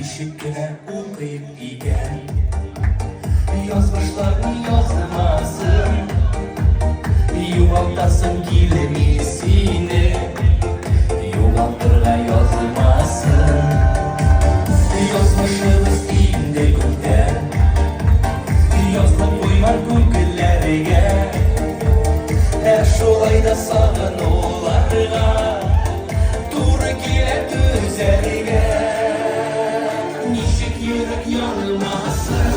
Ничек кенә укыйм икән? Язмышларның язмасын, Югалтасым килми сине, Югалтырга язмасын. Язмышыбыз инде күптән Язылып куйган күңелләргә, Ә шулай да сагынуларга Туры килә түзәргә. Ничек йөрәк ярылмасын?